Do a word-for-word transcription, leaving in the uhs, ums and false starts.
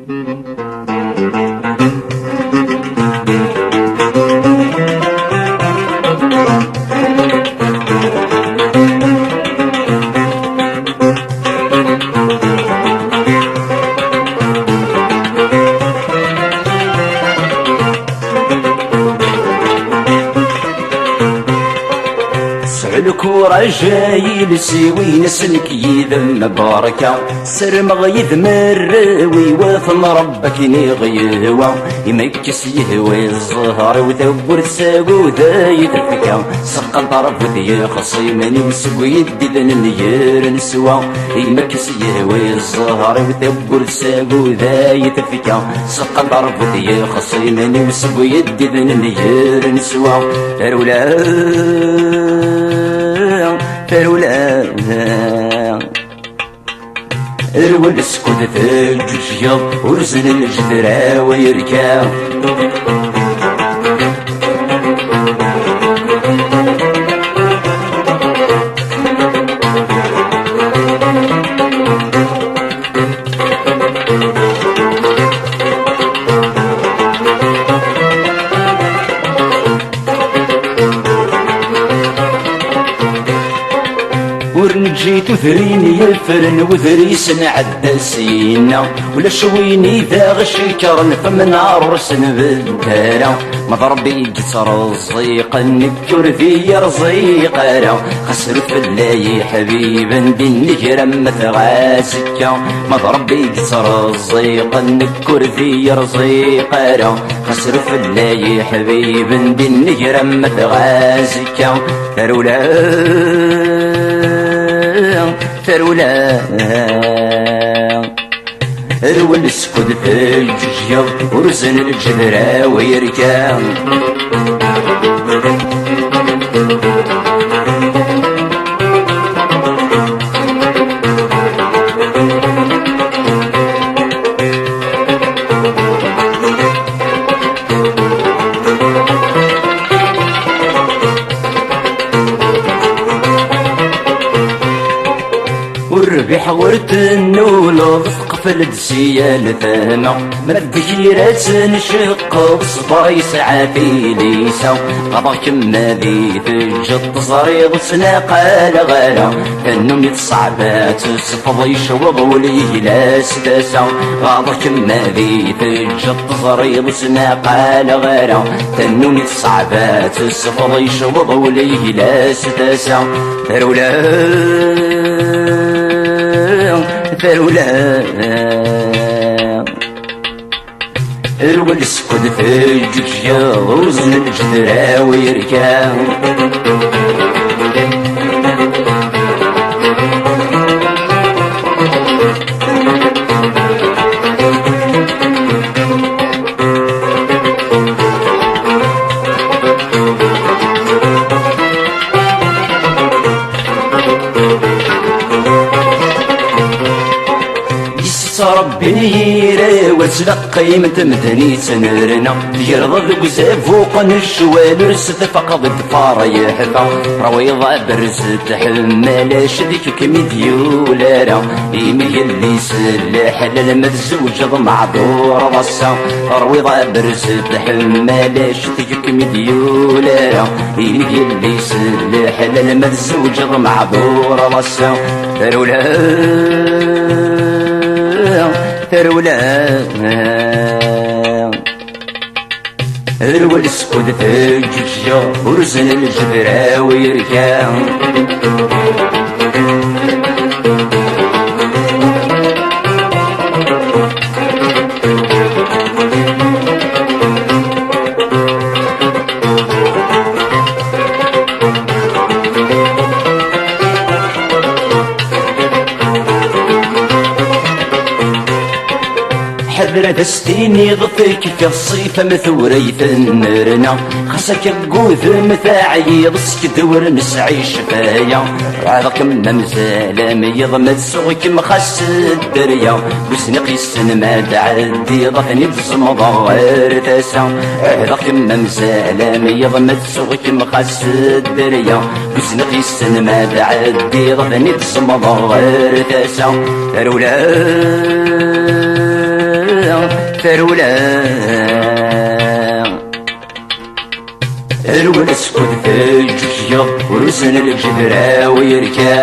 Sɛu lkuraj ay iles-iw, ines nekk yid-m barka. Ssarmeɣ yid-m arraw iwatan Rebbi akken i ɣ-yehwa. Imekkes yehwa i zzher-iw, tawwurt s aguday i tefka. Seqqan tarbut yexṣimen-iw seg uyeddiden n yir neswa. Imekkes yehwa i zzher-iw, tawwurt s aguday i tefka. Seqqan tarbut yexṣimen-iw seg uyeddiden n yir neswa. Tarewla, tarewla. Rwel skud teǧǧuǧgeḍ, urzen lǧedra-w yerka. Ur neǧǧi tudrin yeffren, udris nɛedda syenna. Ulac win i d aɣ-icekren, fem n ṛṛus nbedd ara. Ma d Ṛebbi i yettreẓẓiqen, nekk ur d iyi-rẓiq ara. Xas rut fell-ay iḥbiben, di nnger am tɣazekka. Ma d Ṛebbi i yettreẓẓiqen, nekk ur d iyi-rẓiq ara. Xas rut fell-ay iḥbiben, di nnger am tɣazekka. Tarewla, tarewla. Rwel skud teǧǧuǧgeḍ, urzen lǧedra-w yerka. Ur rbiḥeɣ ur tennuleḍ, teqfel-d si yal tama. Ma d kra ttnceqqeḍ, ṣṣber yesɛa tilisa. Ɣaḍeɣ-kem ad iyi-teǧǧeḍ teẓriḍ ur ttnaqaleɣ ara. Tannumi teṣɛeb ad tesfeḍ, yecweḍ wul yegla s tasa. Ɣaḍeɣ-kem ad iyi-teǧǧeḍ teẓriḍ ur ttnaqaleɣ ara. Tannumi teṣɛeb ad tesfeḍ, yecweḍ wul yegla s tasa. Tarewla, tarewla. Rwel skud teǧǧuǧgeḍ, urzen lǧedra-w yerka. Yettrebbin yiraw, ur ttleqqiment medden i ttnerna. Tgerḍeḍ deg uzabuq n ccwal, ur s-tfaqeḍ ddfar yeḥfa. Terwiḍ aberz tḥemmel acu deg kem-id-yulara. Imi yelli-s leḥlal ma tzewǧeḍ meɛdureḍ ass-a. Terwiḍ aberz tḥemmel acu deg kem-id-yulara. Imi yelli-s leḥlal ma tzewǧeḍ meɛdureḍ ass-a. Tarewla, tarewla. Rwel skud teǧǧuǧgeḍ, urzen lǧedra-w yerka. Ḥader ad as-tiniḍ tekfiḍ ṣṣif am tura i tennerna. Xas akka deg udem teɛyiḍ, skud ur nesɛi ccfaya. Wɛdeɣ-kem amzal am yiḍ ma tsuɣ-kem xas dderya. Deg usniq yessen ma tɛeddiḍ, ad ten-id-tzemḍeḍ ɣer tasa. Wɛdeɣ-kem amzal am yiḍ ma tsuɣ-kem xas dderya. Deg usniq yessen ma tɛeddiḍ, ad ten-id-tzemḍeḍ ɣer tasa. Tarewla, Tarewla, rwel skud teǧǧuǧgeḍ, ur usen lǧebra-w yerka.